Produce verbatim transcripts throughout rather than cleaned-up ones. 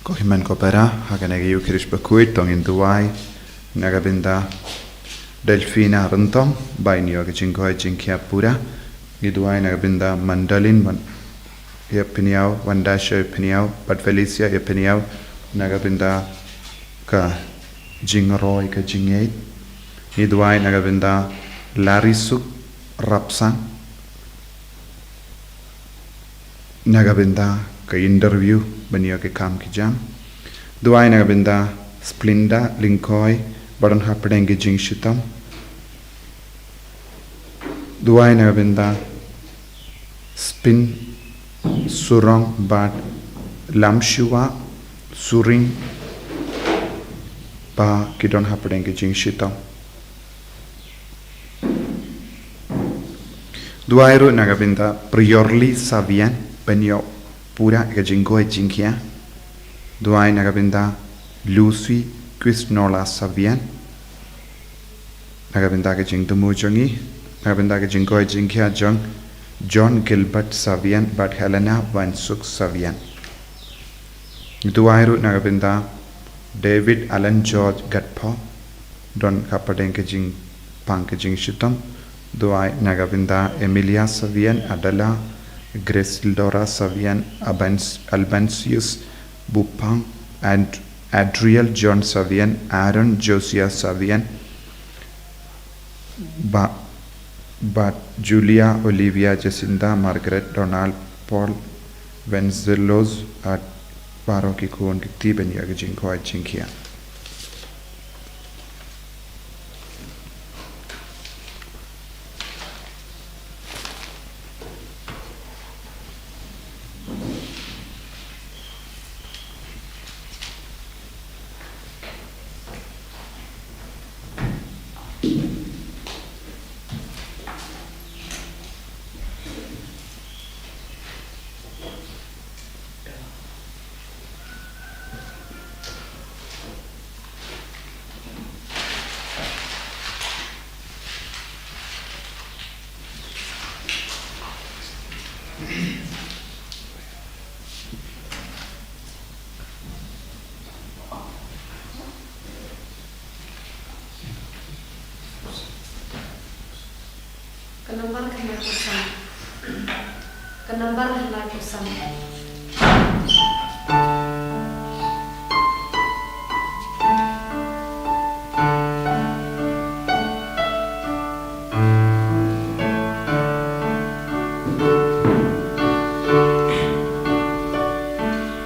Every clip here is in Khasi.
Ko hynmen ko para, ha kane ka Ïukharist bakhuid to ngin duwai na ka bynta Delphina Ryntong, ba in ïoh ka jingkoit jingkhiah pura. Ngi duwai na ka bynta Mandalin, Wan-, Ïapynïaw, Wandasha Ïapynïaw, bad Felicia Ïapynïaw, na ka bynta ka jingroi ka jingngeit. Ngi duwai na ka bynta Larisuk Rapsang, na ka bynta ka interview ban ïoh ki kam ki jam. Duwai na ka bynta Splinda Lyngkhoi, ba don hapdeng ki jingshitom. Duwai na ka bynta Spin Surong bad Lamshiwa Suring, ba ki don hapdeng ki jingshitom. Duwai ruh na ka bynta Priorly Savian, ban ïoh pura ka jingkoit jingkhiah. Duwai na ka bynta Lucy Quisnola Savian, na ka bynta ka jingthmu jong ngi, na ka bynta ka jingkoit jingkhiah jong John Gilbert Savian bad Helena Wansuk Savian. Duwai ruh na ka bynta David Alan George Gatpho, don hapdeng ka jingpang ka jingshitom. Duwai na ka bynta Emilia Savian, Adela, Grace Laura Savian, Abans-, Albansius Bupang, and Adriel John Savian, Aaron Josiah Savian, ba, bad Julia Olivia Jacinta Margaret Donald Paul Wenzelos, bad baroh ki khun ki kti, ban ïoh ka jingkoit jingkhiah. Ka nambar khyndai phew san. Ka nambar khyndai phew san.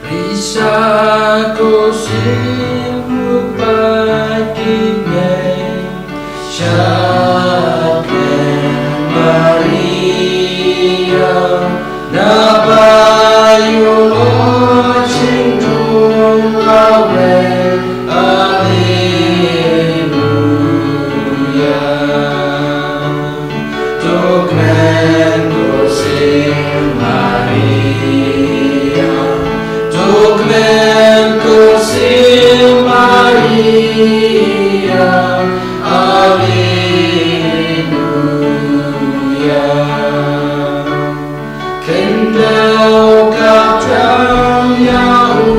Risa ko sim rupa ki nei, Shaklen Maria, na ba ïoh jingdum lawei. Alleluia. To kmen ko sim Maria, to kmen ko sim Maria, alleluia. Khyndew ka tam ïa u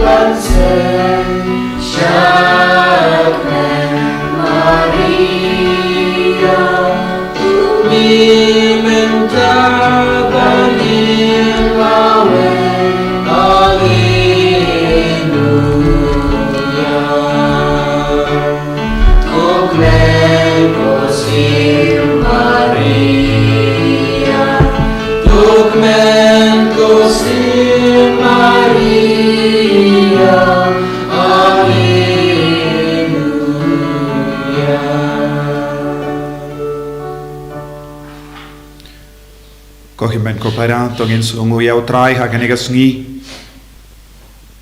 ban seng, Shaklen Maria, u mih mynta ban ïeng lawei. Alleluia. To kmen ko sim Maria, to kmen ko sim Maria, alleluia. Ko hynmen ko para, to ngin sngewnguh ïa U Trai ha kane ka sngi.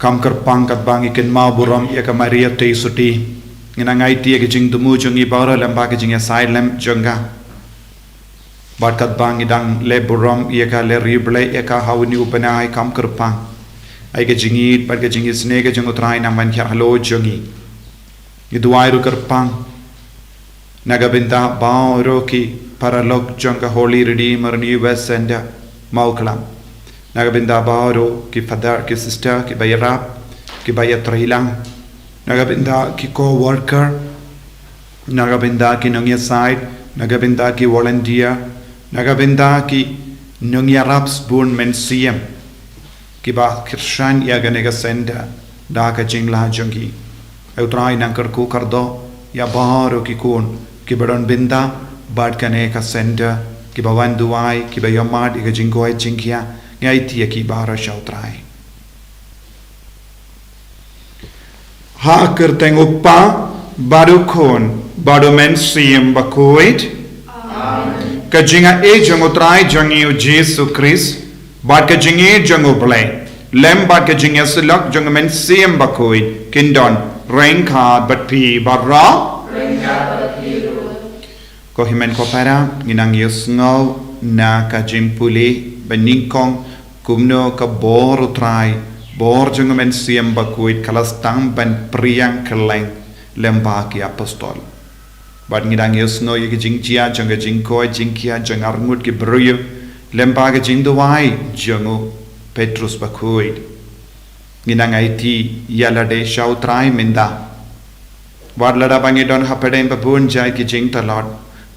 Kam kyrpang katba ngi kynmaw burom ïa ka Maria Theisotti, ngin nang aiti ïa ka jingthmu jong ngi baroh lem bad ka jingïasaid lem jong ka. Bad katba ngi dang leh burom ïa ka, leh riewblei ïa ka ha une u bnai, kam kyrpang, ai ka jingïeit bad ka jingisynei ka jong U Trai nang ban hiar halor jong ngi. Ngi duwai ruh kyrpang na ka bynta baroh ki paralok jong ka Holy Redeemer New West Center Mawklam, na ka bynta baroh ki father ki sister kiba ïarap, kiba ïatreilang, na ka bynta ki co-worker, na ka bynta ki nongïasaid, na ka bynta ki volunteer, na ka bynta ki nongïarap sbun mynsiem, kiba kyrshan ïa kane ka center da ka jinglah jong ki. Ai U Trai, nang kyrkhu kyrdoh ïa baroh ki khun kiba don bynta bad kane ka center, kiba wan duwai, kiba ïohmad ïa ka jingkoit jingkhiah. Ngi aiti ïa ki baroh sha U Trai. Ha ka kyrteng U Kpa, bad U Khun, bad U Mynsiem Bakhuid. Ka jingaiei jong U Trai jong ngi U Jisu Khrist, bad ka jingïeit jong U Blei, lem bad ka jingïasyllok jong U Mynsiem Bakhuid, kin don ryngkat bad phi baroh. Ko hynmen ko para, ngi nang ïohsngew na ka jingpule banyngkong kumno ka bor U Trai, bor jong U Mynsiem Bakhuid ka la sdang ban pdiang kylleng lem bad ki apostol. Bad ngi nang ïohsngew ïa ka jingjia jong ka jingkoit jingkhiah jong arngut ki briew lem bad ka jingduwai jong U Petrus Bakhuid. Ngi nang aiti ïalade sha U Trai mynta. Wat lada ba ngi don hapdeng ba bun jait ki jingtlot,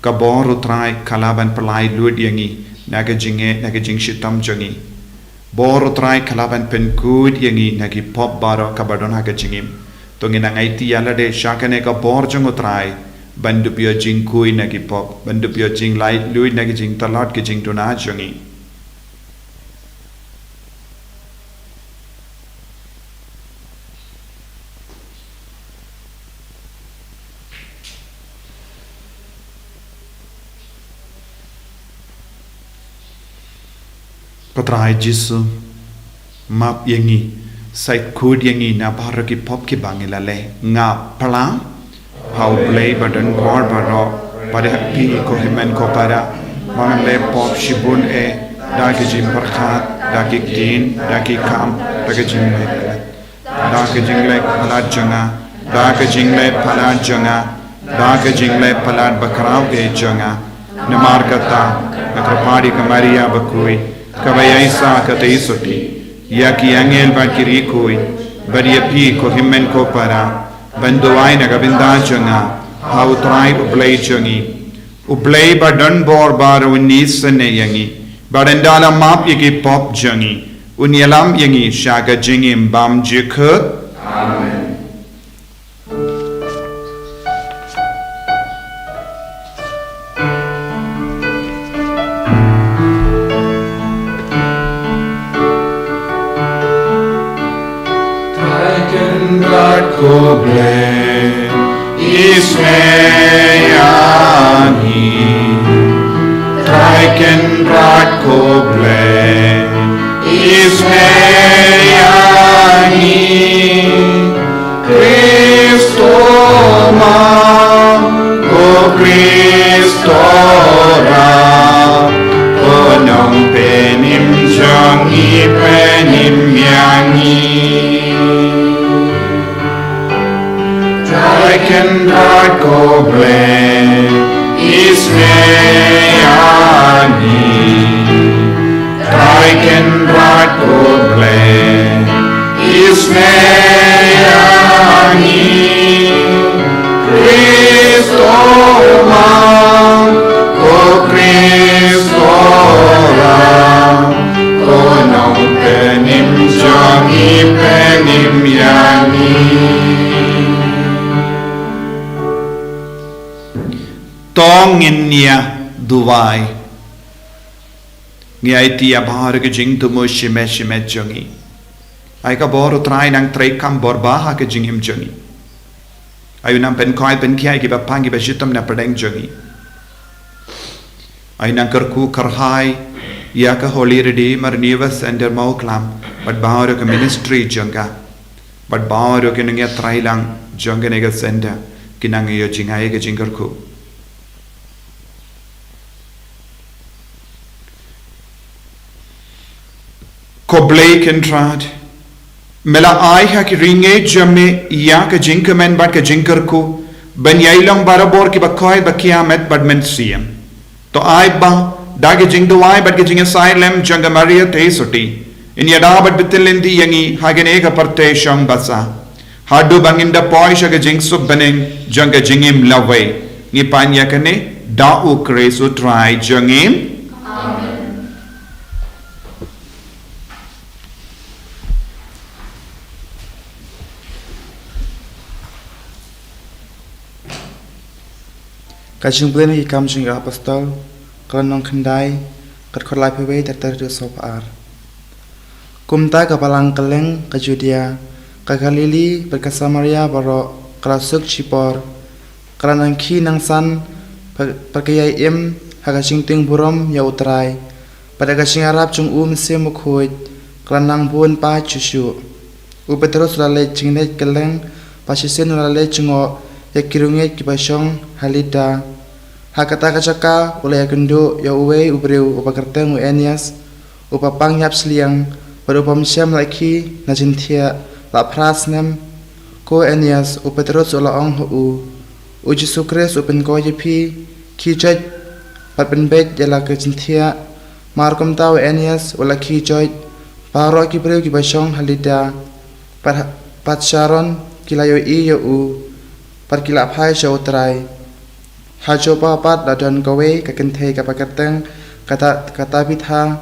ka bor U Trai ka lah ban pynlait lut ïa ngi na ka jingeh, na ka jingshitom jong ngi. Bor U Trai ka lah ban pynkhuid ïa ngi na ki pop baroh kaba don ha ka jingim. To ngi nang aiti ïalade sha kane ka bor jong U Trai ban dup ïoh jingkhuid na ki pop, ban dup ïoh jinglait lut na ki jingtlot, ki jingduna jong ngi. Ko Trai Jisu, map ïa ngi, sngewthuh ïa ngi na baroh ki pop kiba ngi la leh. Nga pla ha U Blei ba don bor baroh, bad ha phi ko hynmen ko para, ba ngan leh pop shibun eh, da ki jingpyrkhat, da ki ktien, da ki kam, da ki jingleh. Da ka jingleh palat jong nga, da ka jingleh palat jong nga, da ka jingleh palat bakhraw eh jong nga. Namar kata, nga kyrpad ïa ka Maria bakhuid, kaba ïaisah ka tei sotti, ïa ki angel bad ki riewkhuid, bad ïa phi ko hynmen ko para, ban duwai na ka bynta jong nga ha U Trai U Blei jong ngi. U Blei ba don bor baroh un isynei ïa ngi, bad ynda la map ïa ki pop jong ngi, un ïalam ïa ngi sha ka jingim bymjukut. Amen. Trai Kynrad ko Blei, isynei ïa ngi. Trai Kynrad ko Blei, isynei ïa ngi. Khrist, to ma, ko Khrist, to ra, ko Nongpynim jong ngi, pynim ïa ngi. Trai Kynrad ko Blei, isynei ïa ngi. Trai Kynrad ko Blei, isynei ïa ngi. Khrist, to ma, ko Khrist, to ra, ko Nongpynim jong ngi, pynim ïa ngi. To ngin ïa duwai. Ngi aiti ïa baroh ki jingthmu shimet shimet jong ngi. Ai ka bor U Trai nang treikam bor bha ha ka jingim jong ngi. Ai u nang pynkhuid pynkhiah ïa kiba pang kiba shitom na pdeng jong ngi. Ai nang kyrkhu kyrhai ïa ka Holy Redeemer Renewal Center Mawklam, bad baroh ka ministry jong ka, bad baroh ki nongïatreilang jong kane ka center, ki nang ïoh jngai ïa ka jingkyrkhu. Ko Blei Kynrad, me la ai ha ki riewngeit jong me ïa ka jingkmen bad ka jingkyrkhu, ban ïai long barabor kiba koit ba khiah met bad mynsiem. To ai ba, da ka jingduwai bad ka jingïasaid lem jong ka Maria Theisotti, Ngin ïada bad btin lynti ïa ngi ha kane ka pyrthei shong basa, haduh ba ngin da poi sha ka jingsuk bneng jong ka jingim lawei. Ngi pan ïa kane da U Khrist U Trai jong ngi. Amen. Ka jingpule na ki Kam jong ki Apostol, ka lynnong khyndai, ka dkhot laiphew wei ter ter haduh sawphew ar. Kumta ka balang kylleng ka Judia, ka Galili bad ka Samaria baroh ka la suk shipor, ka la nang khie nang san, bad ka ïai im ha ka jingtieng burom ïa U Trai, bad da ka jingïarap jong U Mynsiem Bakhuid ka la nang bun paid shuh shuh. U Petros u la leit jingleit kylleng bad shisien u la leit jngoh ïa ki riewngeit kiba shong ha Lidda. Ha kata ka jaka u la ïakynduh ïa uwei u briew uba kyrteng u Aeneas, uba pang ïap shiliang bad u bym shem la khie na jingthiah la phra snem. Ko Aeneas, u Petros u la ong ha u, U Jisu Khrist u pynkhuid ïa phi, khie joit bad pynbeit ïa la ka jingthiah. Mar kumta u Aeneas u la khie joit. Baroh ki briew kiba shong ha Lidda bad, bad Sharon ki la ïohi ïa u bad ki la phai sha U Trai. Ha Joppa pat la don kawei ka kynthei kaba kyrteng ka Ta-, ka Tabitha,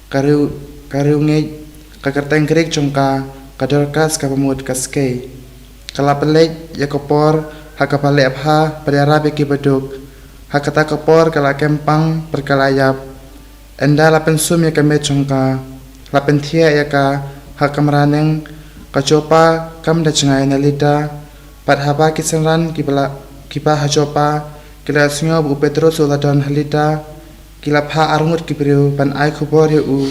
ka riew, ka riewngeit, ka kyrteng Grik jong ka, ka Dorkas kaba mut ka skei. Ka la pynleit ïa ka por ha kaba leh bha bad ïarap ïa kiba duk. Ha kata ka por ka la kem pang bad ka la ïap. Ynda la pynsum ïa ka met jong ka, la pynthiah ïa ka ha kamra neng. Ka Joppa kam da jngai na Lidda, bad haba ki synran kiba la, kiba ha Joppa ki la sngew ba u Petros u la don ha Lidda, ki la phah arngut ki briew ban ai khubor ïa u,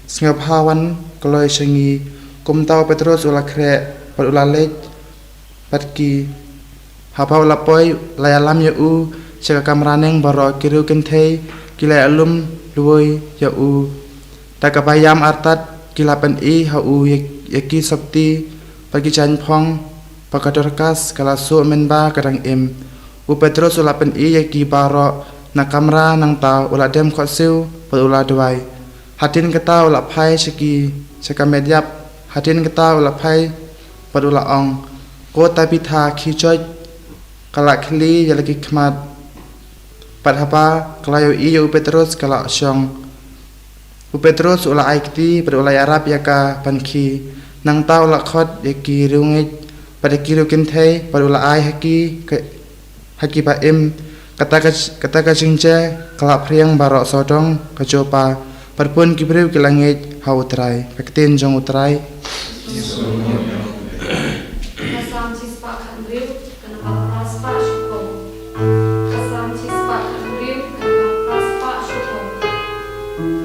sngewbha wan kloi sha ngi. Kumta u Petros u la khreh bad u la leit bad ki. Haba u la poi, la ïalam ïa u sha ka kamra neng, baroh ki riew kynthei ki la ïalum lwei ïa u. Da kaba ïam artat ki la pyni ha u ïa, ïa ki sopti bad ki jaiñphong ba ka Dorkas ka la suh mynba ka dang im. U Petros u la pyni ïa ki baroh na kamra, nangta u la dem khohsiew bad u la duwai. Hadien kata u la phai sha ki, sha ka met ïap. Hadien kata u la phai bad u la ong, Ko Tabitha, khie joit. Ka la khylli ïa la ki khmat, bad haba ka la ïohi ïa u Petros ka la shong. U Petros u la ai kti bad u la ïarap ïa ka ban khie. Nangta u la khot ïa ki riewngeit bad ïa ki riew kynthei bad u la ai ha ki ka, ha kiba im. Kata ka, kata ka jingjia ka la phriang baroh sawdong ka Joppa, bad bun ki briew ki la ngeit ha U Trai. Ka ktien jong U Trai. Ka Salm shispah khathynriew, ka namba phra spah shuh kum. Ka Salm shispah khathynriew, ka namba phra spah shuh kum.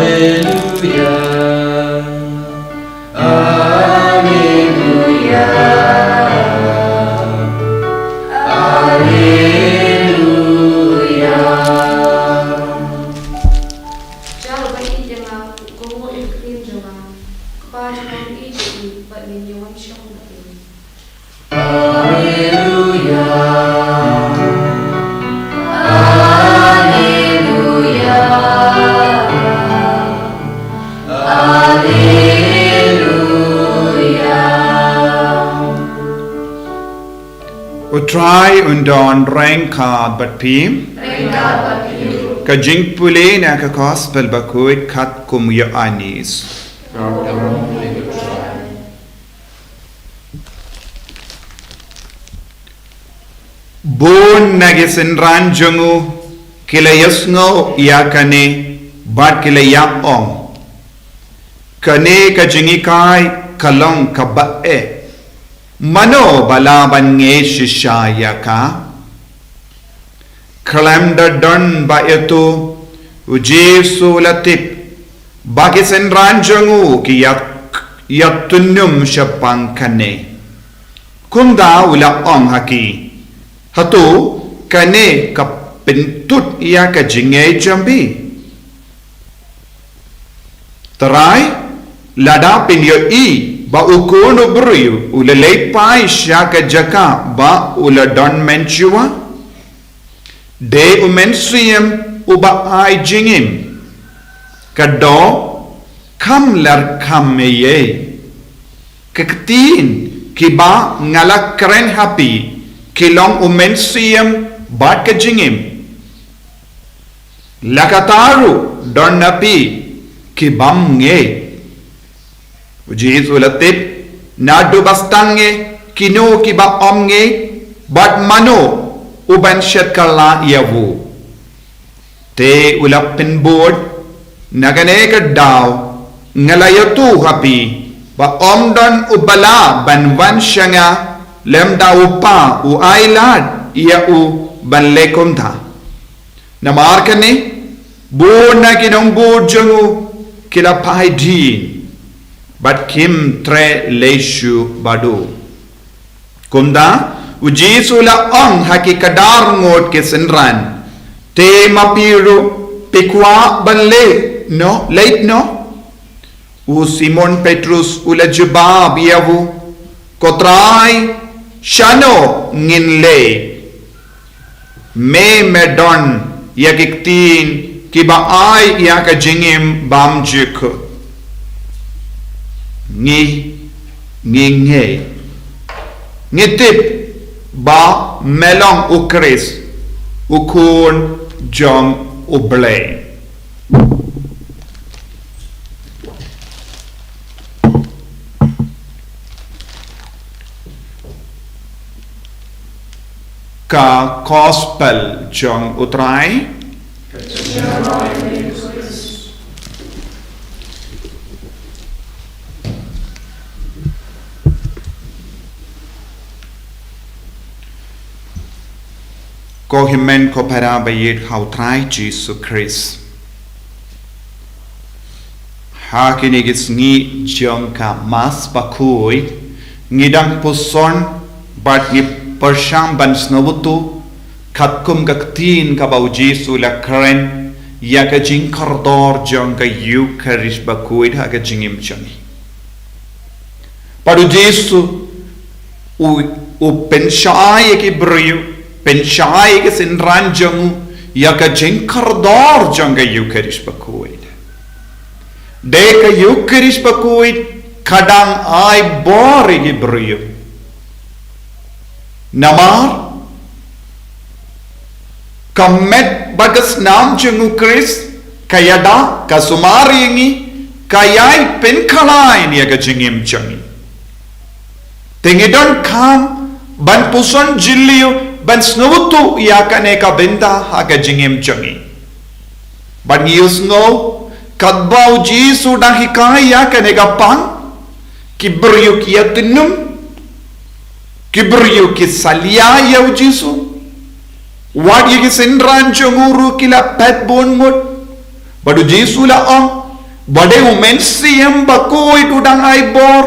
Alleluia. Alleluia. Alleluia. Ïa uba ïeit ïa nga, u kohnguh ïa ka ktien jong nga. Ko Kpa jong nga, ïeit ïa u, bad ngin ïa wan shong bad u. Alleluia. Alleluia. Alleluia. U Trai un don ryngkat bad phi. Ryngkat bad phi. Ka jingpule na ka Gospel bakhuid katkum u Ïoannis. Bun na ki synran jong u ki la ïohsngew ïa kane bad ki la ïa ong, "Kane ka jinghikai ka long kaba eh. Mano ba lah ban ngeit shisha ïa ka?" Khlem da don ba ïathuh, u Jisu u la tip ba ki synran jong u ki ïa, ïa tunnum shaphang kane. Kumta u la ong ha ki, "Hato kane ka pyntud ïa ka jingngeit jong phi? Trai, lada phin ïohi ba u Khun u briew u la leit phai sha ka jaka ba u la don mynshuwa, dei u Mynsiem uba ai jingim. Ka doh kam lyrkham ei ei. Ki ktien kiba nga la kren ha phi ki long u Mynsiem bad ka jingim. La katta ruh don na phi ki bym ngeit." U Jisu u la tip naduh ba sdang eh kino kiba ym ngeit bad mano uban shet kylla ïa u. Te u la pynbud, "Na kane ka daw nga la ïathuh ha phi ba ym don uba lah ban wan sha nga lymda u Kpa u ai lad ïa u ban leh kumta." Namar kane, bun na ki nongbud jong u ki la phai dien bad kim treh leit shuh bad u. Kumta, u Jisu u la ong ha ki khadar ngut ki synran, "Te ma phi ruh phi kwah ban leit noh, leit noh?" U Simon Petrus u la jubab ïa u, "Ko Trai, shano ngin leit? Me me don ïa ki ktien kiba ai ïa ka jingim bymjukut. Ngi, ngi ngeit, ngi tip ba me long u Khrist, u Khun jong U Blei." Ka Gospel jong U Trai. Ko hynmen ko para ba ïeit ha U Trai Jisu Khrist. Ha kine ki sngi jong ka Mass bakhuid, ngi dang puson bad ngi pyrshang ban sngewthuh katkum ka ktien kaba u Jisu u la kren ïa ka jingkordor jong ka Eukharist bakhuid ha ka jingim jong ngi. Bad u Jisu u, u pynshai ïa ki briew, pynshai ïa ki synran jong u ïa ka jingkordor jong ka Eukharist bakhuid. Dei ka Eukharist bakhuid ka dang ai bor ïa ki briew. Namar Ka met bad ka snam jong u Khrist, ka ïada, ka sumar ïa ngi, ka ïai pynkhlaiñ ïa ka jingim jong ngi. Te ngi donkam ban puson jylliew, ban sngewthuh ïa kane ka bynta ha ka jingim jong ngi. Bad ngi ïohsngew, katba u Jisu u dang hikai ïa kane ka pang, ki briew ki ïatynum, ki briew ki salia ïa u Jisu. Wat ïa ki synran jong u ruh ki la phet bun ngut. Bad u Jisu u la ong, ba dei u Mynsiem Bakhuid u dang ai bor.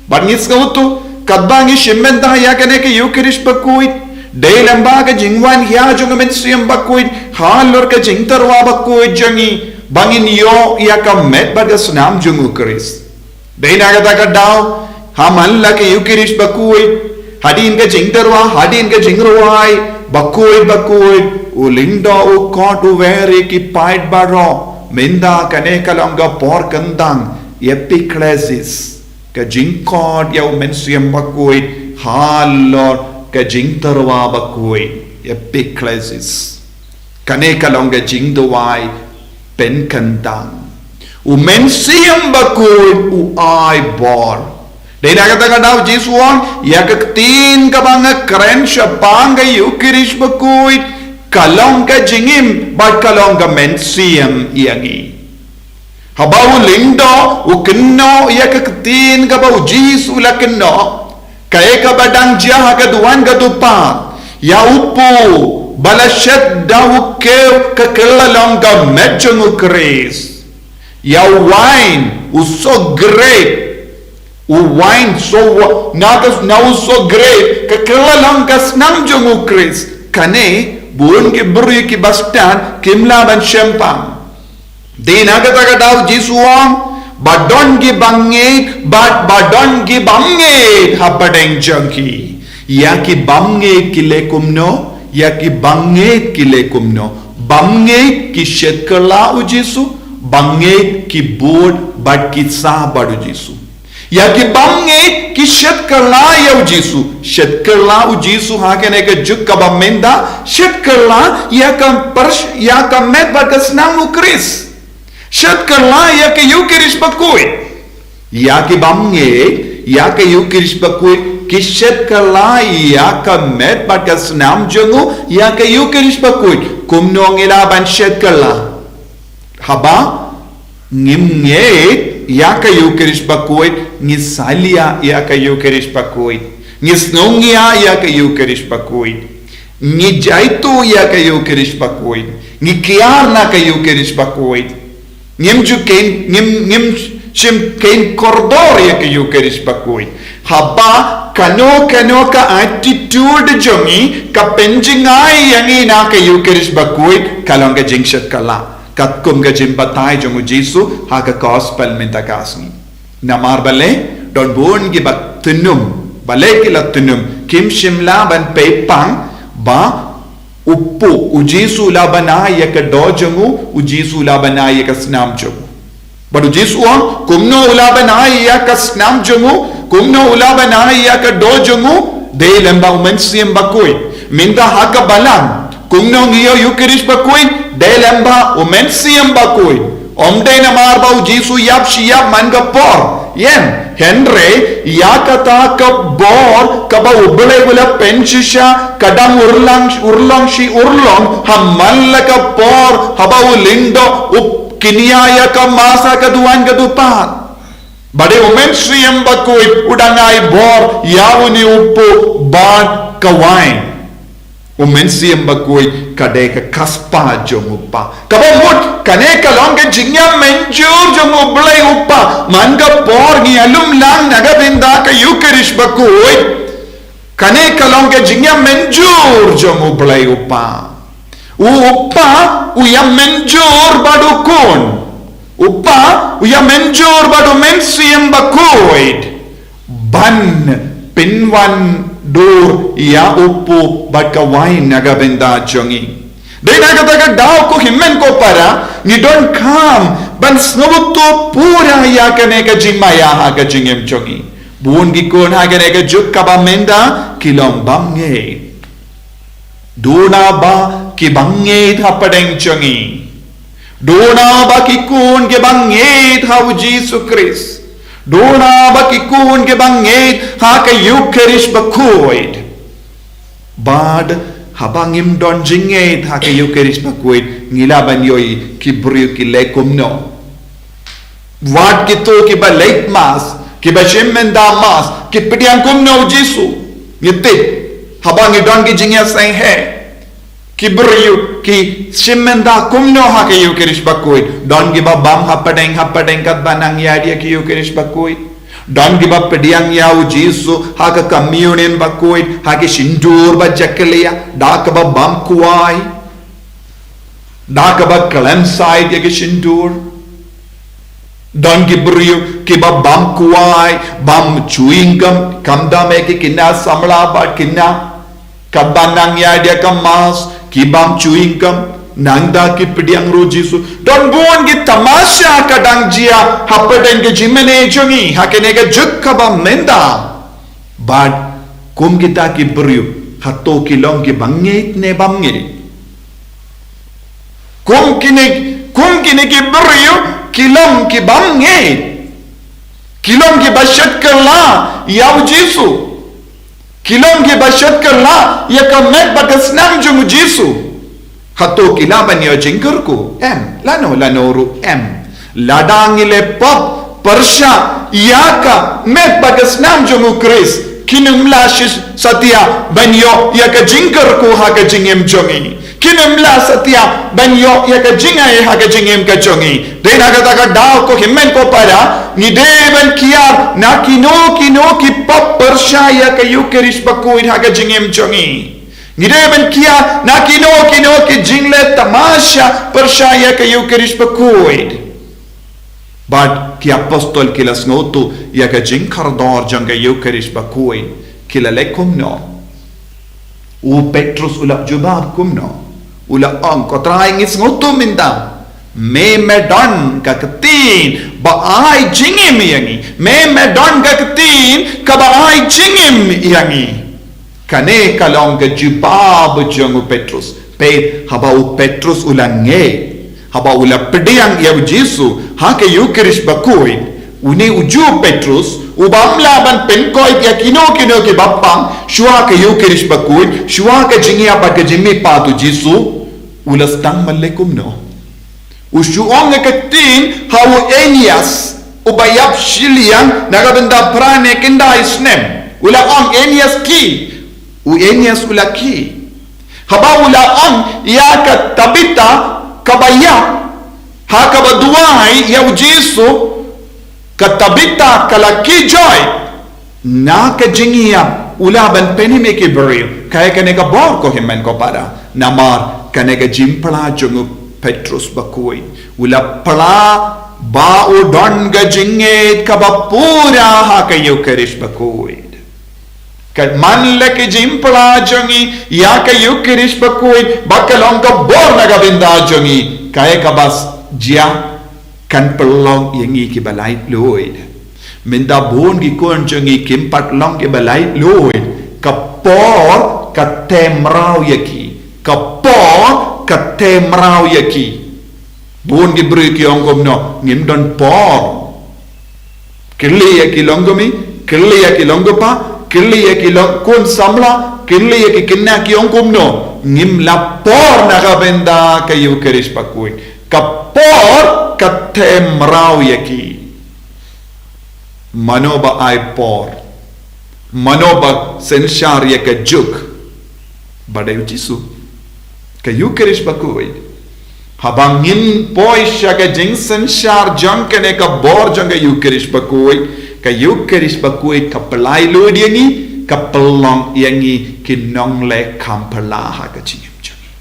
Bad ngi sngewthuh, katba ngi shim bynta ïa kane ka Ïukharist Bakhuid, dei lyngba ka jingwan hia jong u Mynsiem Bakhuid halor ka jingtyrwa bakhuid jong ngi, ba ngin ïoh ïa ka met bad ka snam jong u Khrist. Dei na kata ka daw, ha man la ka Ïukharist Bakhuid, hadien ka jingtyrwa, hadien ka jingrwai, bakhuid, bakhuid, u lyngdoh u khot u wer ïa ki paid baroh, mynta kane ka long ka por kyndang, epiklesis, ka jingkhot ïa u Mynsiem Bakhuid, halor ka jingtyrwa bakhuid, epiklesis. Kane ka long ka jingduwai pynkyndang. U Mynsiem Bakhuid u ai bor. Dei na kata ka daw Jisu u ong, ïa ka ktien kaba nga kren shaphang ka Ïukharist Bakhuid, ka long ka jingim, bad ka long ka mynsiem ïa ngi. Haba u lyngdoh u kynnoh ïa ka ktien kaba u Jisu u la kynnoh, kaei kaba dang jia ha ka duwan ka dupat, ïa u kpu ba la shet da u kiew ka kylla long ka met jong u Khrist. Ïa u wain, u soh grep, u wain, soh wa-, na ka, na u soh grep ka kylla long ka snam jong u Khrist. Kane bun ki briew kiba stad kim lah ban shemphang. Dei na kata ka daw Jisu u ong, ba don ki bangeit, bad ba don ki bangeit hapdeng jong ki. Ïa ki bangeit ki leh kumno, ïa ki bangeit ki leh kumno. Bangeit ki shet kylla u Jisu, bangeit ki bud bad ki sah bad u Jisu. Ïa ki bangeit ki shet kylla ïa u Jisu. Shet kylla u Jisu ha kane ka juk kaba mynta, shet kylla ïa ka pyrsh-, ïa ka met bad ka snam u Khrist. Shet kylla ïa ka Ïukharist Bakhuid. Ïa ki bangeit, ïa ka Ïukharist Bakhuid, ki shet kylla ïa ka met bad ka snam jong u, ïa ka Ïukharist Bakhuid. Kumno ngi lah ban shet kylla? Haba ngim ngeit ïa ka Ïukharist Bakhuid, ngi salia ïa ka Ïukharist Bakhuid, ngi sngewngia ïa ka Ïukharist Bakhuid, ngi jaituh ïa ka Ïukharist Bakhuid, ngi kiar na ka Ïukharist Bakhuid, ngim ju kein, ngim, ngim shim kein kordor ïa ka Ïukharist Bakhuid. Haba kano kano ka attitude jong ngi ka pynjngai ïa ngi na ka Ïukharist Bakhuid, ka long ka jingshet kylla. Katkum ka jingbatai jong u Jisu ha ka gospel mynta ka sngi. Namar balei, don bun kiba tynum, balei ki la tynum, kim shym lah ban peit pang ba u kpu, u Jisu u lah ban ai ïa ka doh jong u, u Jisu u lah ban ai ïa ka snam jong u. Bad u Jisu u ong, kumno u lah ban ai ïa ka snam jong u, kumno u lah ban ai ïa ka doh jong u, dei lyngba u Mynsiem Bakhuid. Mynta ha ka balang, kumno ngi ïoh Ïukharist Bakhuid, dei lyngba u Mynsiem Bakhuid. Ym dei namar ba u Jisu u ïap shi ïap man ka por. Ïeng, hynrei ïa kata ka bor kaba u Blei u la pynshisha, ka dang urlong, urlong shi urlong, ha man la ka por, haba u lyngdoh u kynnia ïa ka mass ha ka duwan ka dupat. Ba dei u Mynsiem Bakhuid u dang ai bor ïa une u kpu bad ka wain. U Mynsiem Bakhuid ka dei ka kaspa jong u Kpa. Kaba mut, kane ka long ka jingïamynjur jong u Blei u Kpa. Man ka por ngi ïalum lang na ka bynta ka Ïukharist Bakhuid, kane ka long ka jingïamynjur jong u Blei u Kpa. U Kpa u ïamynjur bad u Khun. U Kpa u ïamynjur bad u Mynsiem Bakhuid ban pynwandur ïa u kpu bad ka wain na ka bynta jong ngi. Dei na kata ka daw, ko hynmen ko para, ngi donkam ban sngewthuh pura ïa kane ka jingmaïa ha ka jingim jong ngi. Bun ki khun ha kane ka juk kaba mynta ki long bymngeit. Duna ba ki bangeit hapdeng jong ngi. Duna ba ki khun ki bangeit ha u Jisu Khrist. Duna ba ki khun ki bangeit ha ka Eucharist bakhuid. Bad haba ngim don jingngeit ha ka Eucharist bakhuid, ngi lah ban ïohi ki briew ki leh kumno. Wat kito kiba leit mass, kiba shim mynta mass, ki pdiang kumno u Jisu. Ngi tip, haba ngi don ki jingïaseng heh, ki briew ki shim mynta kumno ha ka Eucharist bakhuid. Don kiba bam hapdeng hapdeng katba nang ïaid ïa ka Eucharist bakhuid. Don kiba pdiang ïa u Jisu ha ka communion bakhuid, ha ki shyntur ba jakhlia, da kaba bam kwai, da kaba khlem sait ïa ki shyntur. Don ki briew kiba bam kwai, bam chewing gum, khamtam ïa ki khynnah samla bad khynnah, katba nang ïaid ïa ka mass, ki bam chewing gum, nangta ki pdiang ruh u Jisu. Don bun ki tamasha ka dang jia hapdeng ka jingmane jong ngi ha kane ka juk kaba mynta. Bad kum kita ki briew, hato ki long ki bangeit ne bym ngeit? Kum kine, kum kine ki briew ki long ki bym ngeit. Ki long kiba shait kylla ïa u Jisu. Ki long kiba shait kylla ïa ka met bad ka snam jong u Jisu. Hato ki lah ban ïoh jingkyrkhu? Em, lano lano ruh em. Lada ngi leh pop pyrshah ïa ka met bad ka snam jong u Khrist, kin ym lah shi satia ban ïoh ïa ka jingkyrkhu ha ka jingim jong ngi. Kin ym lah satia ban ïoh ïa ka jingai ha ka jingim ka jong ngi. Dei na kata ka daw ko hynmen ko para, ngi dei ban kiar na kino kino ki pop pyrshah ïa ka Eucharist bakhuid ha ka jingim jong ngi. Ngi dei ban kiar na kino kino ki jingleh tamasha pyrshah ïa ka Eucharist bakhuid. Bad ki apostol ki la sngewthuh ïa ka jingkordor jong ka Eucharist bakhuid, ki la leh kumno? U Petrus u la jubab kumno? U la ong, Ko Trai, ngi sngewthuh mynta, me me don ka ktien ba ai jingim ïa ngi. Me me don ka ktien kaba ai jingim ïa ngi. Kane ka long ka jubab jong u Petrus. Peit, haba u Petrus u la ngeit, haba u la pdiang ïa u Jisu ha ka Eucharist bakhuid, une u ju Petrus u bym lah ban pynkoit ïa kino kino ki bapang shuwa ka Eucharist bakhuid, shuwa ka jingïap bad ka jingmihpat u Jisu, u la sdang ban leh kumno? U shu ong ïa ka ktien ha u Aeneas, uba ïap shiliang na ka bynta phra ne khyndai snem. U la ong, Aeneas, khie. U Aeneas u la khie. Haba u la ong ïa ka Tabitha kaba ïap ha kaba duwai ïa u Jisu, ka Tabitha ka la khie joi. Na ka jingïap u lah ban pynim ïa ki briew. Kaei kane ka bor, ko hynmen ko para? Namar kane ka jingphla jong u Petrus bakhuid. U la phla ba u don ka jingngeit kaba pura ha ka Eucharist bakhuid. Ka man la ka jingphla jong ngi ïa ka Eucharist bakhuid ba ka long ka bor na ka bynta jong ngi, kaei kaba jia? Kan pynlong ïa ngi kiba laitluid. Mynta bun ki khun jong ngi kim pat long kiba laitluid. Ka por ka them mraw ïa ki. Ka por ka them mraw ïa ki. Bun ki briew ki ong kumno? Ngim don por. Kylli ïa ki long kmie, kylli ïa ki long kpa, kylli ïa ki long khun samla, kylli ïa ki khynnah, ki ong kumno? Ngim la por na ka bynta ka Eucharist bakhuid. Ka por ka them mraw ïa ki. Mano ba ai por? Mano ba synshar ïa ka juk? Ba dei u Jisu. Ka Eucharist bakhuid. Haba ngin poi sha ka jingsynshar jong kane ka bor jong ka Eucharist bakhuid, ka Eucharist bakhuid ka pyllait luid ïa ngi, ka pynlong ïa ngi ki nongleh kham phylla ha ka jingim jong ngi.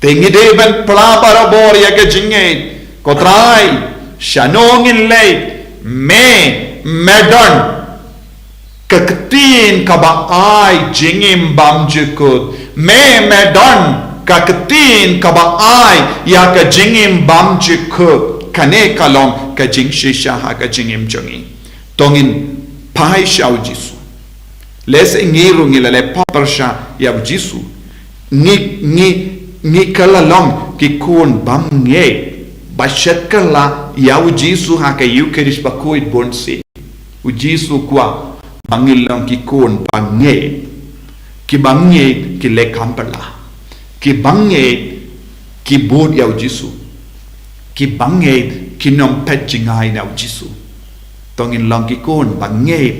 Te ngi dei ban phla barabor ïa ka jingngeit. Ko Trai, shano ngin leit? Me me don ka ktien kaba ai jingim bymjukut. Me me don ka ktien kaba ai ïa ka jingim bymjukut. Kane ka long ka jingshisha ha ka jingim jong ngi. To ngin phai sha u Jisu. Lehse ngi ruh ngi la leh pop pyrshah ïa u Jisu. Ngi, ngi, ngi kylla long ki khun bymngeit ba shet kylla ïa u Jisu ha ka Ïukharist bakhuid bunsien. U Jisu kwah ba ngin long ki khun bangeit. Ki bangeit ki leh kam pala. Ki bangeit ki bud ïa u Jisu. Ki bangeit kin ym peit jngai na u Jisu. To ngin long ki khun bangeit.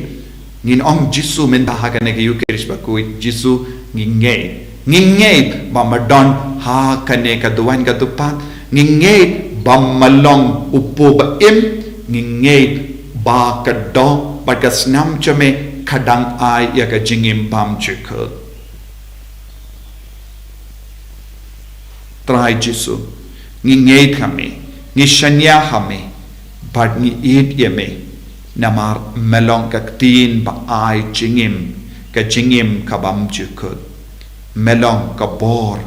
Ngin ong Jisu mynta ha kane ka Ïukharist bakhuid, Jisu, ngi ngeit. Ngi ngeit ba me don ha kane ka duwan ka dupat. Ngi ngeit ba me long u Pop ba im. Ngi ngeit ba ka doh bad ka snam jong me ka dang ai ïa ka jingim bymjukut. Trai Jisu, ngi ngeit ha me, ngi shaniah ha me, bad ngi ïeit ïa me, namar me long ka ktien ba ai jingim, ka jingim ka bymjukut. Me long ka bor,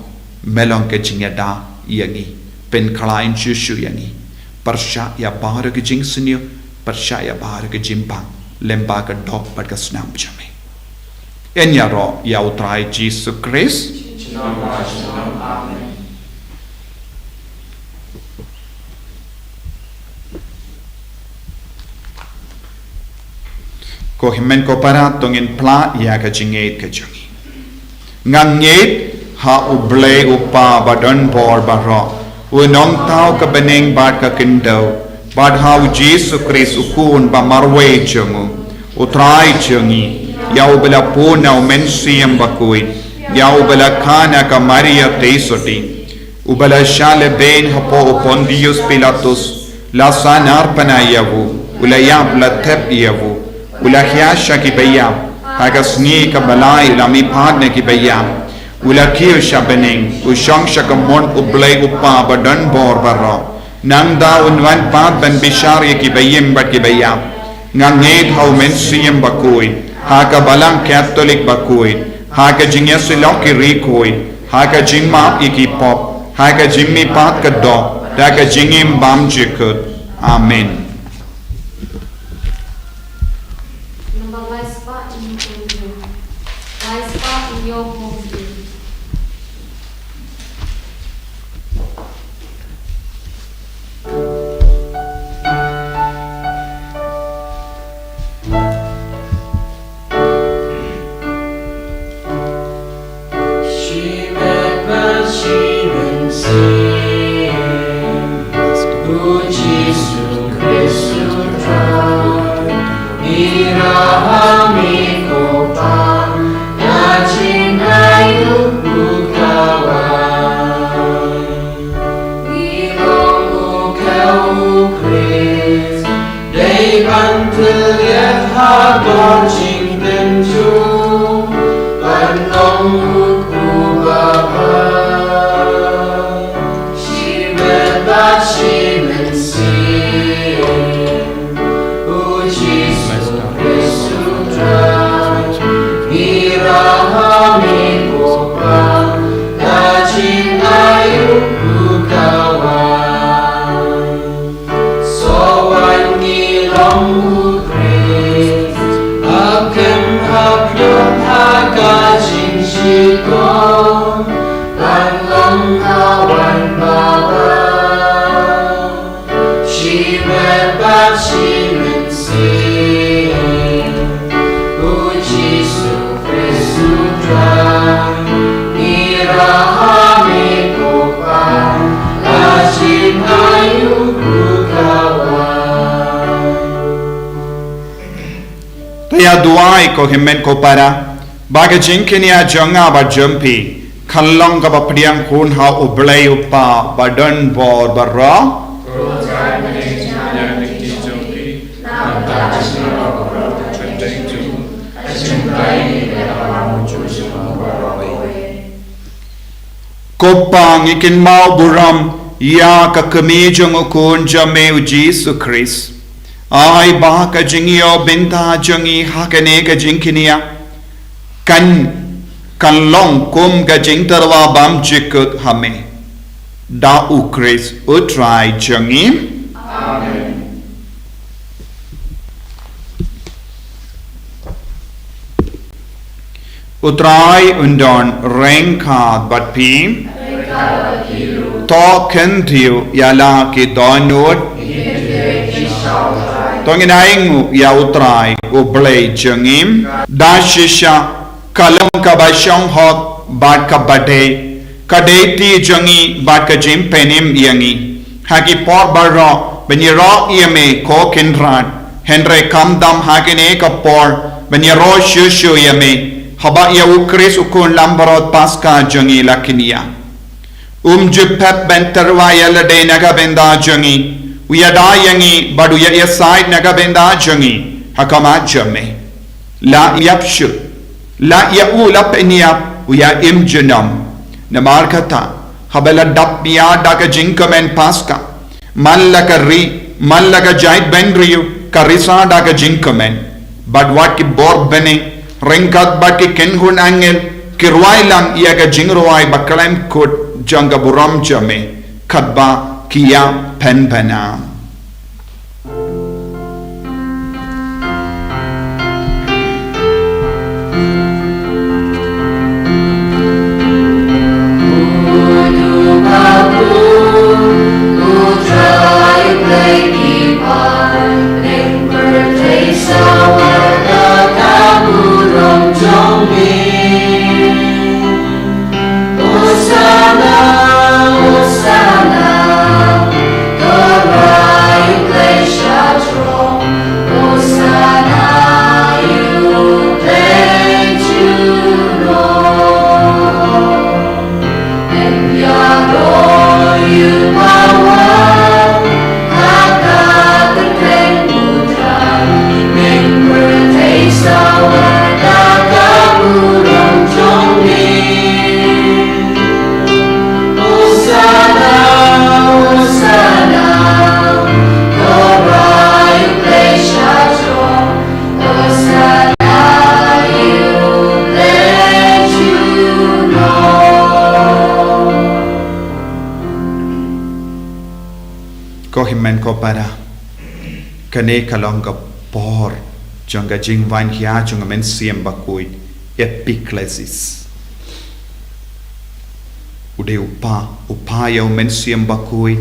me long ka jingïada ïa ngi, pynkhlaiñ shuh shuh ïa ngi. Pyrshah ïa baroh ka jingsniew, pyrshah ïa baroh ka jingbam, lyngba ka doh bad ka snam jong me. Yn ïaroh ïa u Trai Jisu Khrist. Ko hynmen ko para, to ngin phla ïa ka jingngeit ka jong ngi. Nga ngeit ha U Blei U Kpa ba don bor baroh, U Nongthaw ka bneng bad ka khyndew, bad ha U Jisu Khrist U Khun ba marwei jong u, U Trai jong ngi, ïa uba la pun na U Mynsiem Bakhuid, ïa uba la kha na ka Maria Theisotti, uba la shah lehbeiñ hapoh u Pontius Pilatus, la sahnarphna ïa u, u la ïap, la thep ïa u, u la hiar sha ki baïap, ha ka sngi kaba lai u la mihpat na ki baïap, u la kiew sha bneng, u shong sha ka mut U Blei U Kpa ba don bor baroh. Nangta un wan pat ban bishar ïa ki baïm bad ki baïap. Nga ngeit ha U Mynsiem Bakhuid, ha ka Balang Katholik bakhuid, ha ka jingïasyllok ki riewkhuid, ha ka jingmap ïa ki pop, ha ka jingmihpat ka doh, ha ka jingim bymjukut. Amen. Shimet bad shi mynsiem, U Jisu Khrist U Trai. Ngi rah ha me ko Pa, da ka jingainguh u khawai. Ngi long u khew u Khrist, dei ban tylliat ha ka jingtynjuh, ban long u kpu babha. Shimet bad shi mynsiem, U Jisu Khrist U Trai. Ngi rah ha me ko Pa, da ka jingainguh u khawai. Soh wan ngi long u Khrist, hap kem hap ïoh ha ka jingshitom, ban long ka wan babha. Shimet bad shi mynsiem, U Jisu Khrist U Trai. Ngi rah ha me ko Pa, da ka jingainguh u khawai. To ïa duwai ko hynmen ko para, ba ka jingkñia jong nga bad jong phi kan long kaba pdiang khun ha U Blei U Kpa ba don bor baroh. Ko Pa, ngi kynmaw burom ïa ka kmie jong U Khun jong me U Jisu Khrist. Ai ba ka jingïoh bynta jong ngi ha kane ka jingkñia kan, kan long kum ka jingtyrwa bymjukut ha me. Da U Khrist U Trai jong ngi. Amen. U Trai un don ryngkat bad phi. To kyntiew ïa la ki dohnud. To ngin ainguh ïa U Trai U Blei jong ngi. Da shisha ka long kaba shong hok bad kaba dei, ka dei ti jong ngi bad ka jingpynim ïa ngi ha ki por baroh ban ïaroh ïa me, ko Kynrad. Hynrei khamtam ha kane ka por ban ïaroh shuh shuh ïa me haba ïa U Khrist U Khun Langbrot Paskha jong ngi la kynriah. Um ju pep ban tyrwa ïa lade na ka bynta jong ngi. U ïada ïa ngi bad u ïa ïasaid na ka bynta jong ngi ha khmat jong me. La ïap shuh, la ïa u la pynïap, u ïa im junom. Namar kata, haba la dap ïa da ka jingkmen Paskha, man la ka ri, man la ka jaitbynriew ka risa da ka jingkmen. Bad wat ki bor bneng ryngkat bad ki kynhun angel ki rwai lang ïa ka jingrwai ba khlem kut jong ka burom jong me, katba ki ïa pynbna. Ko hynmen ko para, kane ka long ka por jong ka jingwan hia jong ka Mynsiem Bakhuid, epiklesis. U dei u pa, u pa ïa u Mynsiem Bakhuid,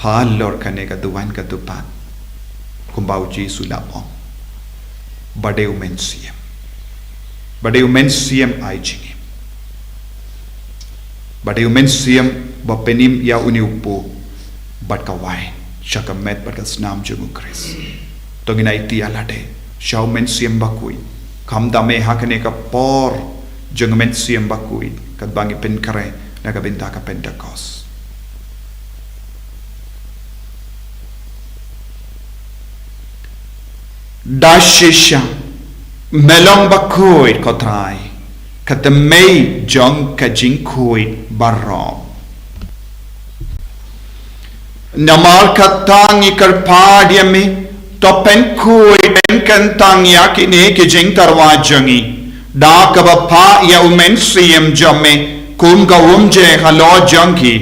halor kane ka duwan ka dupat. Kumba u Jisu la ong. Ba dei u Mynsiem. Ba dei u Mynsiem ai jingim. Ba dei u Mynsiem ba pynim ïa une u puk bad ka wain sha ka met bad ka snam jong u Khrist. To ngin aiti ïa lade sha u Mynsiem Bakhuid. Khamtam eh ha kane ka por jong u Mynsiem Bakhuid, katba ngi pynkhreh na ka bynta ka Pentekost. Da shisha me long bakhuid, ko Trai, ka tymmen jong ka jingkhuid baroh. Namar kata ngi kyrpad ïa me, to pynkhuid pynkyntang ïa kine ki jingtyrwa jong ngi da kaba phah ïa u Mynsiem jong me kum ka umjer halor jong ki,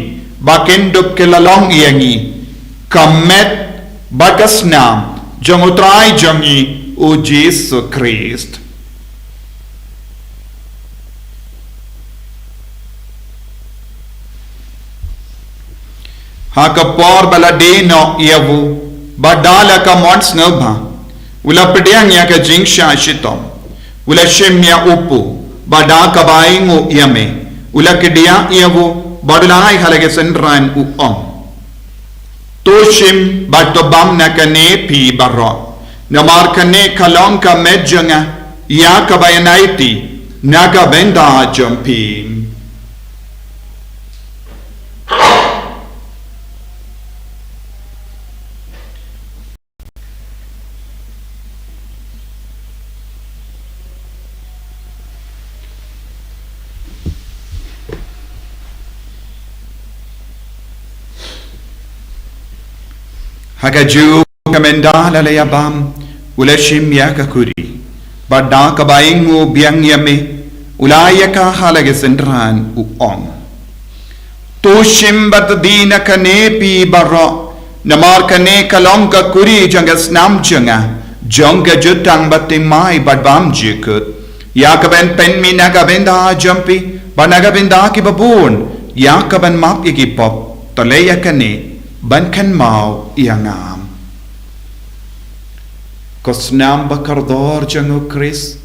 ba kin dup ki la long ïa ngi ka met bad ka snam jong u Trai jong ngi u Jisu Khrist. Ha ka por ba la die noh ïa u, bad da la ka mon sngewbha, u la pdiang ïa ka jingshah shitom, u la shim ïa u puk, bad da kaba ainguh ïa me, u la kdiah ïa u, bad u la ai ha la ki synran, u ong: To shim bad to bam na kane phi baroh, namar kane ka long ka met jong nga ïa kaba ïaid na ka bynta jong phi. Ha kajuh ka mynta la la ïa bam, u la shim ïa ka kuri, bad da kaba ainguh biang ïa me, u la ai ïa ka ha la ki synran, u ong: To shim bad to die na kane phi baroh, namar kane ka long ka kuri jong ka snam jong nga, jong ka jutang bathymmai bad bymjukut. Ïa kaban pynmih na ka bynta jong phi bad na ka bynta kiba bun, ïa kaban map ïa ki pop. To leh ïa kane ban kynmaw ïa nga. Ko snam ba kordor jong u Khrist,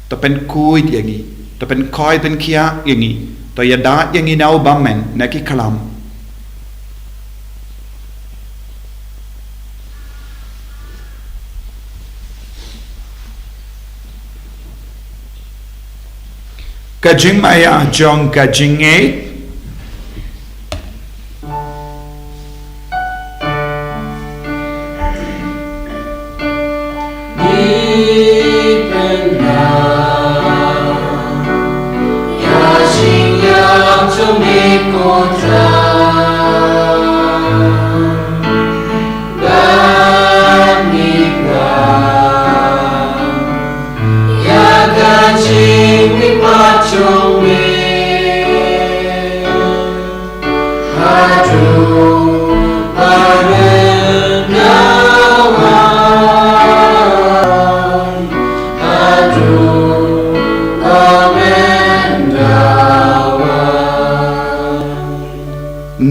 to pynkhuid ïa ngi, to pynkoit pynkhiah ïa ngi, to ïada ïa ngi na u bymman na ki khlam. Ka jingmaïa jong ka jingngeit.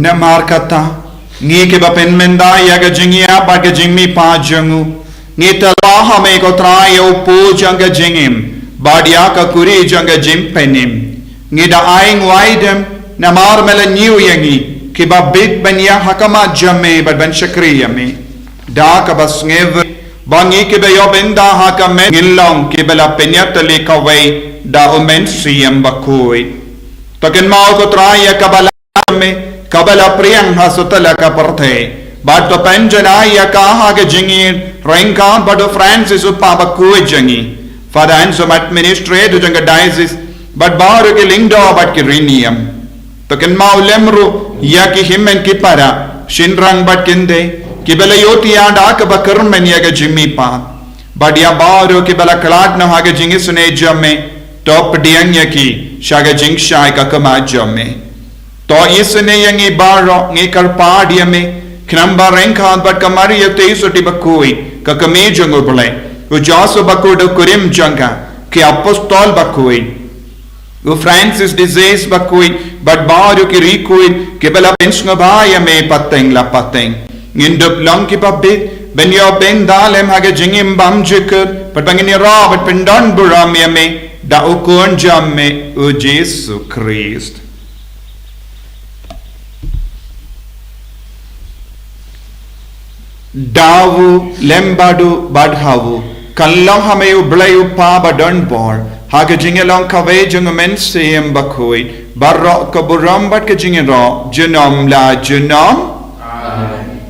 Namar kata, ngi kiba pynmynta ïa ka jingïap bad ka jingmihpat jong u, ngi tyrwa ha me ko Trai ïa u pud jong ka jingim bad ïa ka kuri jong ka jingpynim. Ngi da ai nguaidem namar me la ñiew ïa ngi kiba bit ban ïaid ha khmat jong me bad ban shakri ïa me. Da kaba sngewbha ba ngi kiba ïoh bynta ha ka met ngin long kiba la pynïatylli kawei da u Mynsiem Bakhuid. To kynmaw ko Trai ïa kaba la me, kaba la pdiang ha satlak ka pyrthei. Bad to pynjanai ïa ka ha ka jingïeit ryngkat bad u Francis u Papa bakhuid jong ngi, Father Anselm administrator jong ka diocese, bad baroh ki lyngdoh bad ki riewniam. To kynmaw lem ruh ïa ki hynmen ki para, shynrang bad kynthei, kiba la ïohthiah da kaba kyrmen ïa ka jingmihpat. Bad ïa baroh kiba la khlad noh ha ka jingisynei jong me, to pdiang ïa ki sha ka jingshai ka khmat jong me. To isynei ïa ngi baroh, ngi kyrpad ïa me, khnang ba ryngkat bad ka Maria Theisotti bakhuid, ka kmie jong u Blei, u Joseph bakhuid u kurim jong ka, ki apostol bakhuid, u Francis de Sales bakhuid, bad baroh ki riewkhuid kiba la pynsngewbha ïa me pateng la pateng, ngin dup long kiba bit ban ïoh bynta lem ha ka jingim bymjukut, bad ba ngin ïaroh bad pyndonburom ïa me da u Khun jong me u Jisu Khrist. Da u, lem bad u, bad ha u, kan long ha me U Blei U Kpa badonbor, ha ka jingïalong kawei jong u Mynsiem Bakhuid, baroh ka burom bad ka jingïaroh junom la junom. Amen.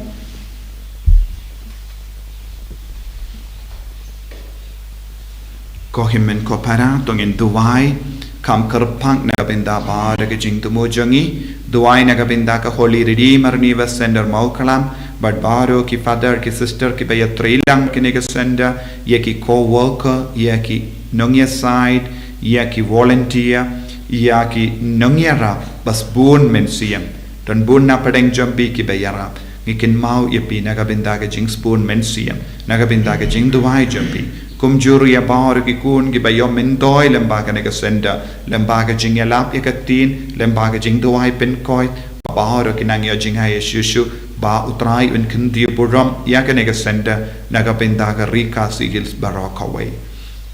Ko hynmen ko para, to ngin duwai kham kyrpang na ka bynta baroh ki jingthmu jong ngi. Duwai na ka bynta ka Holy Redeemer Universe Center Mawkhlam, bad baroh ki father ki sister kiba ïatrei lang ha kane ka center, ïa ki co-worker, ïa ki nongïasaid, ïa ki volunteer, ïa ki nongïarap, bad bun mynsiem. Don bun na pdeng jong phi kiba ïarap. Ngi kynmaw ïa phi na ka bynta ka jingsbun mynsiem, na ka bynta ka jingduwai jong phi. Kumjuh ruh ïa baroh ki khun kiba ïoh myntoi lyngba kane ka center, lyngba ka jingïalap ïa ka ktien, lyngba ka jingduwai pynkoit, ba baroh ki nang ïoh jngai shuh shuh, ba U Trai un kyntiew burom ïa kane ka center, na ka bynta ka Ri Khasi Hills baroh kawei.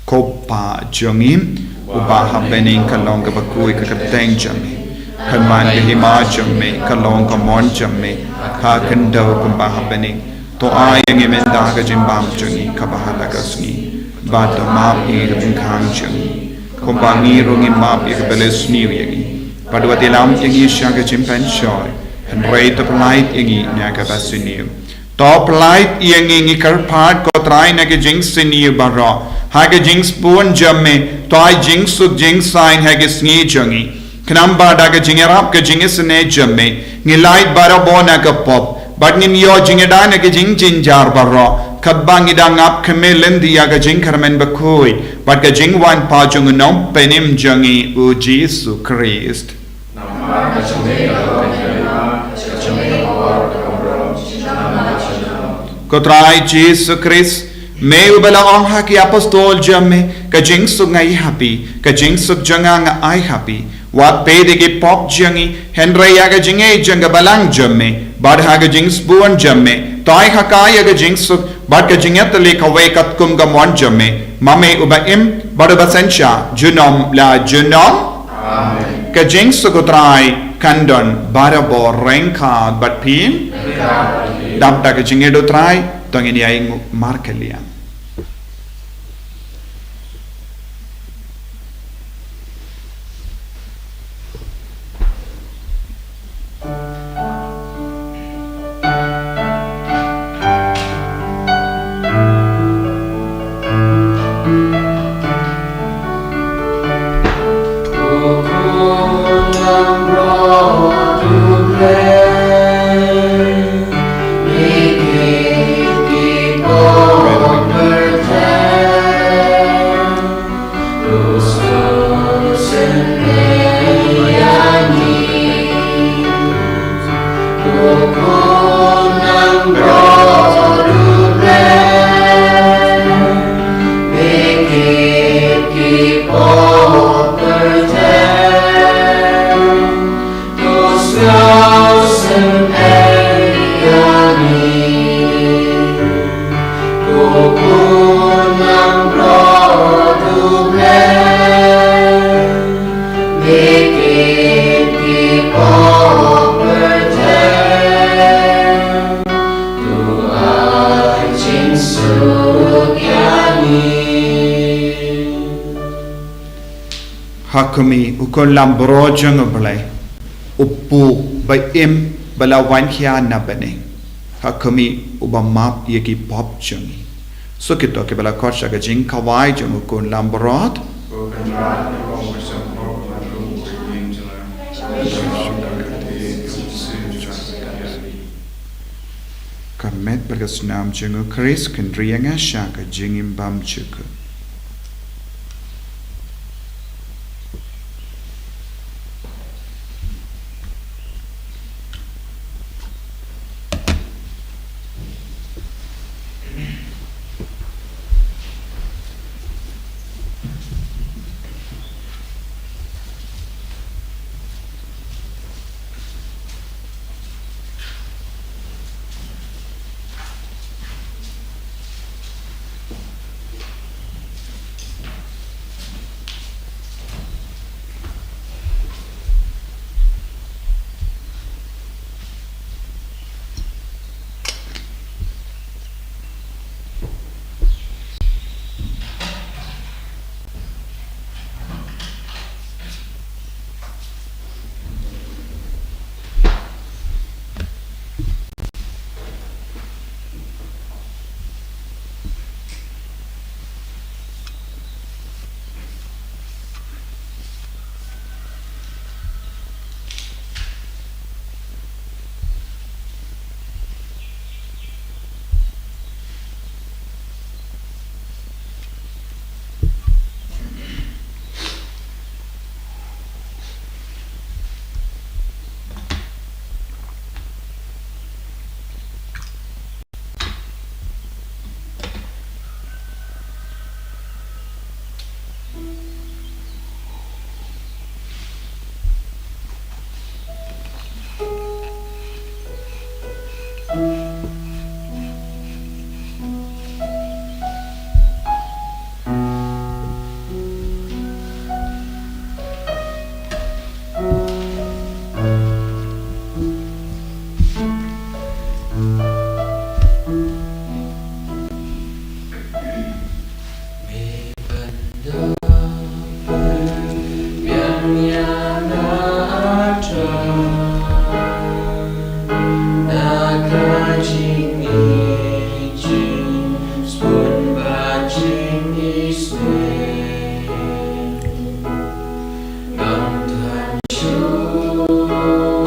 Ko Pa jong ngi uba ha bneng, ka long kaba khuid ka kyrteng jong me. Kan wan ka hima jong me, ka long ka mon jong me ha khyndew kumba ha bneng. To ai ïa ngi mynta ka jingbam jong ngi kaba ha la ka sngi. Bad to map ïa ngi ka jingkhang jong ngi, kumba ngi ruh ngi map ïa kiba la sniew ïa ngi. Bad wat ïalam ïa ngi sha ka jingpynshoi, hynrei to pyllait ïa ngi na kaba sniew. To pyllait ïa ngi, ngi kyrpad ko Trai, na ka jingsniew baroh, ha ka jingsbun jong me, to ai jingsuk jingsaiñ ha ka sngi jong ngi. Khnang ba da ka jingïarap ka jingisynei jong me, ngin lait barabor na ka pop, bad ngin ïoh jingïada na ka jingjynjar baroh, katba ngi dang ap khmih lynti ïa ka jingkyrmen bakhuid bad ka jingwan pat jong u Nongpynim jong ngi u Jisu Khrist. Ko Trai Jisu Khrist, Me uba la ong ha ki apostol jong me, ka jingsuk nga ai ha phi, ka jingsuk jong nga nga ai ha phi. Wat peit ïa ki pop jong ngi, hynrei ïa ka jingïeit jong ka balang jong me, bad ha ka jingsbun jong me, tai ha ka ïa ka jingsuk, bad ka jingïatylli kawei katkum ka mon jong me, ma me uba im, bad uba synshar, junom la junom. Amen. Ka jingsuk u Trai, kan don, barabor ryngkat bad phi. Dap da ka jingïeit u Trai, to ngin ïa ïeng markylliang. Ha khmih, u khun lambrot jong U Blei, u pud ba im ba la wan khia na bneng. Ha khmih, uba map ïa ki pop jong ngi. Sa kito kiba la khot sha ka jingkhawai jong u khun lambrot. Ka met bad ka snam jong u Khrist kin ri ïa nga sha ka jingim bymjukut.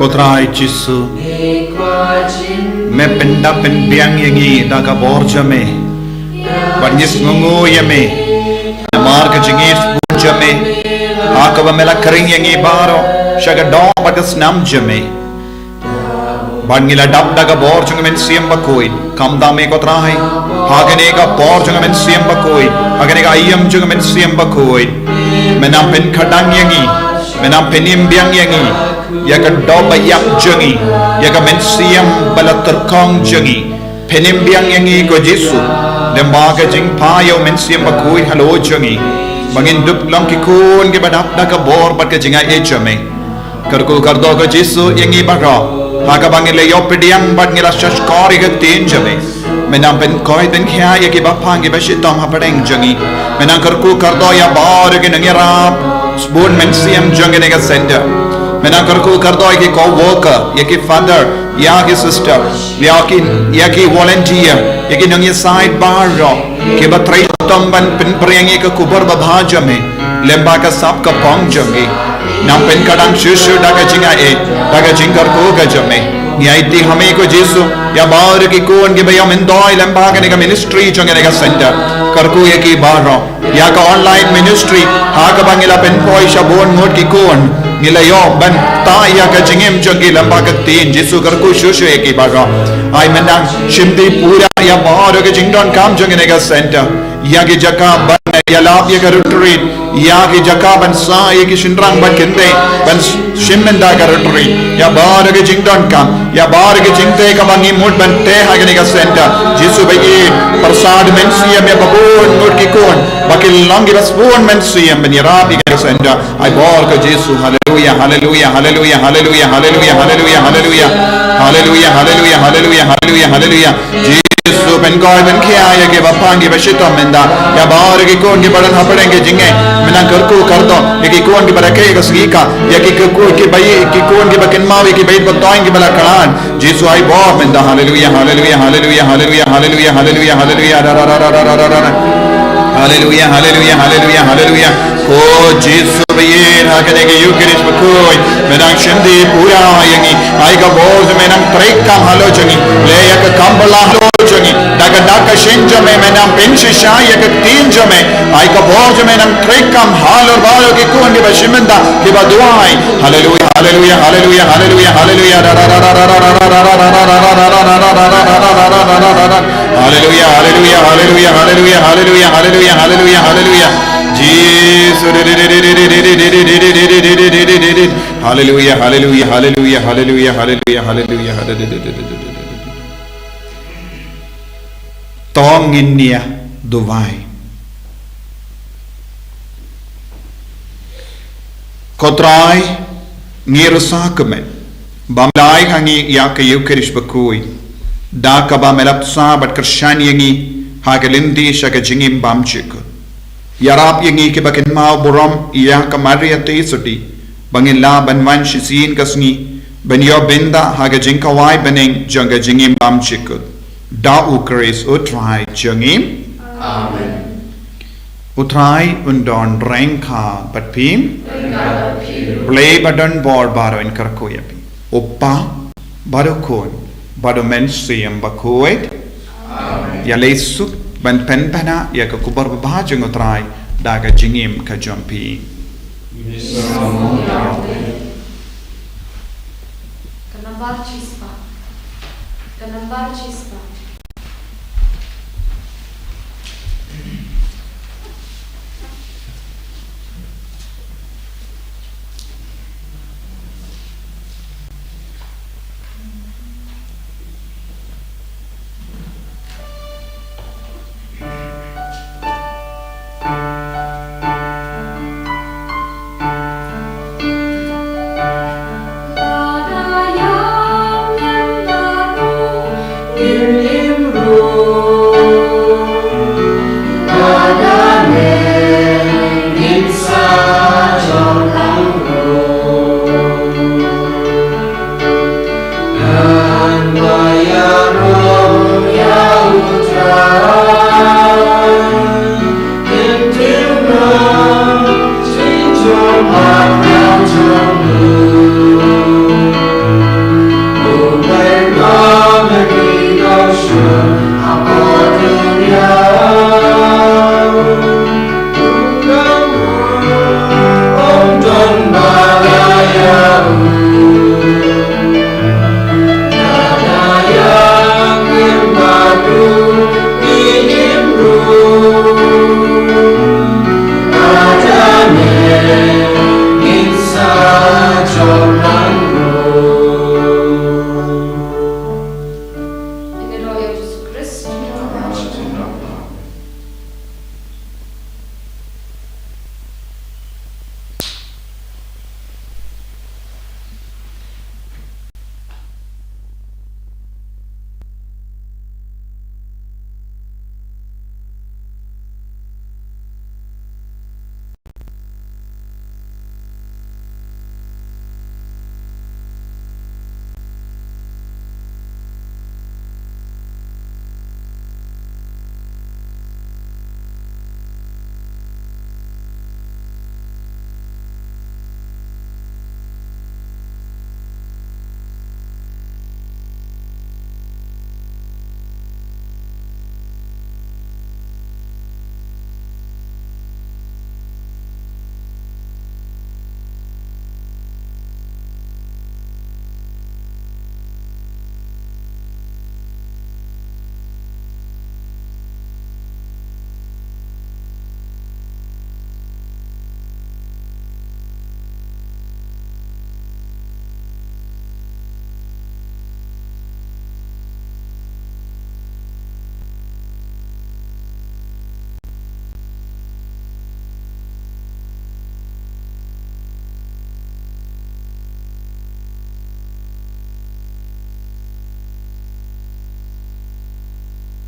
Ko Trai Jisu, me pyndap pynbiang ïa ngi da ka bor jong me. Bad ngi sngewnguh ïa me namar ka jingïeit bun jong me, ha kaba me la khring ïa ngi baroh sha ka doh bad ka snam jong me. Bad ngi la dap da ka bor jong ka Mynsiem Bakhuid. Khamtam eh ko Trai, ha kane ka bor jong ka Mynsiem Bakhuid, ha kane ka aïom jong ka Mynsiem Bakhuid, men nang pynkhadang ïa ngi, men nang pynim biang ïa ngi, ïa ka doh ba ïap jong ngi, ïa ka mynsiem ba la tyrkhong jong ngi. Pynim biang ïa ngi ko Jisu, lyngba ka jingphah ïa u Mynsiem Bakhuid halor jong ngi, ba ngin dup long ki khun kiba dap da ka bor bad ka jingai jong me. Kyrkhu kyrdoh ko Jisu ïa ngi baroh, ha kaba ngi la ïoh pdiang bad ngi la shahshkor ïa ka ktien jong me. Men nang pynkoit pynkhia ïa kiba phang kiba shitom hapdeng jong ngi. Men nang kyrkhu kyrdoh ïa baroh ki nongïarap bun mynsiem jong kane ka center. Men nang kyrkhu kyrdoh ïa ki co-worker, ïa ki father, ïa ki sister, ïa ki, ïa ki volunteer, ïa ki nongïasaid baroh kiba trei shitom ban pynphriang ïa ka khubor babha jong me lyngba ka sap ka phong jong ngi. Nang pynkhadang shuh shuh da ka jingai, da ka jingkyrkhu ka jong me. Ngi aiti ha me ko Jisu ïa baroh ki khun kiba ïoh myntoi lyngba kane ka ministry jong kane ka center. Kyrkhu ïa ki baroh, ïa ka online ministry ha kaba ngi la pynpoi sha bun ngut ki khun, ngi la ïoh ban tah ïa ka jingim jong ki lyngba ka ktien. Jisu kyrkhu shuh shuh ïa ki baroh. Ai men nang shim dih pura ïa baroh ka jingdonkam jong kane ka center. Ïa ki jaka ban ïalap ïa ka retreat, ïa ki jaka ban sah ïa ki shynrang bad kynthei ban shim bynta ka retreat, ïa baroh ka jingdonkam, ïa baroh ka jingteh kaba ngi mut ban teh ha kane ka center. Jisu ba ïeit, pyrsad mynsiem ïa ba bun ngut ki khun ba ki long kiba sbun mynsiem ban ïarap ïa kane ka center. Ai bor ko Jisu. Haleluia, haleluia, haleluia, haleluia, haleluia, haleluia, haleluia. Haleluia, haleluia, haleluia, haleluia, haleluia. Jisu pynkoit pynkhia ïa kiba phang kiba shitom mynta. Ïa baroh ki khun kiba don hapdeng ka jingngeit. Men nang kyrkhu kyrdoh ïa ki khun kiba rakhe ïa ka sngi ka. Ïa ki khun kiba ïeit, ki khun kiba kynmaw ïa ki bait ba toiñ kiba la khlad. Jisu ai bor mynta. Haleluia, haleluia, haleluia, haleluia, haleluia, haleluia, haleluia. Haleluia, haleluia, haleluia, haleluia, haleluia. Ko Jisu ba ïeit, ha kane ka Eucharist bakhuid, men nang shim dih pura ïa ngi. Ai ka bor jong me nang treikam halor jong ngi. Leh ïa ka kam ba lah halor jong ngi. Da ka dak ka shin jong me, men nang pynshisha ïa ka ktien jong me. Ai ka bor jong me nang treikam halor baroh ki khun kiba shim bynta, kiba duwai. Haleluia, haleluia, haleluia, haleluia, haleluia. Haleluia, haleluia, haleluia, haleluia, haleluia, haleluia, haleluia, haleluia, haleluia. Jisu. Haleluia, haleluia, haleluia, haleluia, haleluia, haleluia, haleluia. To ngin ïa duwai. Ko Trai, ngi rsa kmen bam lai ha ngi ïa ka Eucharist bakhuid, da kaba me la bsa bad kyrshan ïa ngi ha ka lynti sha ka jingim bymjukut. Ïarap ïa ngi kiba kynmaw burom ïa ka Maria Theisotti, ba ngin lah ban wan shisien ka sngi ban ïoh bynta ha ka jingkhawai bneng jong ka jingim bymjukut. Da U Khrist U Trai jong ngi. Amen. U Trai un don ryngkat bad phi. Blei ba don bor baroh un kyrkhu ïa phi. U Kpa bad U Khun bad U Mynsiem Bakhuid. Amen. Ïaleh suk ban pynbna ïa ka khubor babha jong U Trai da ka jingim ka jong phi. Ka nambar shispah. Ka nambar shispah.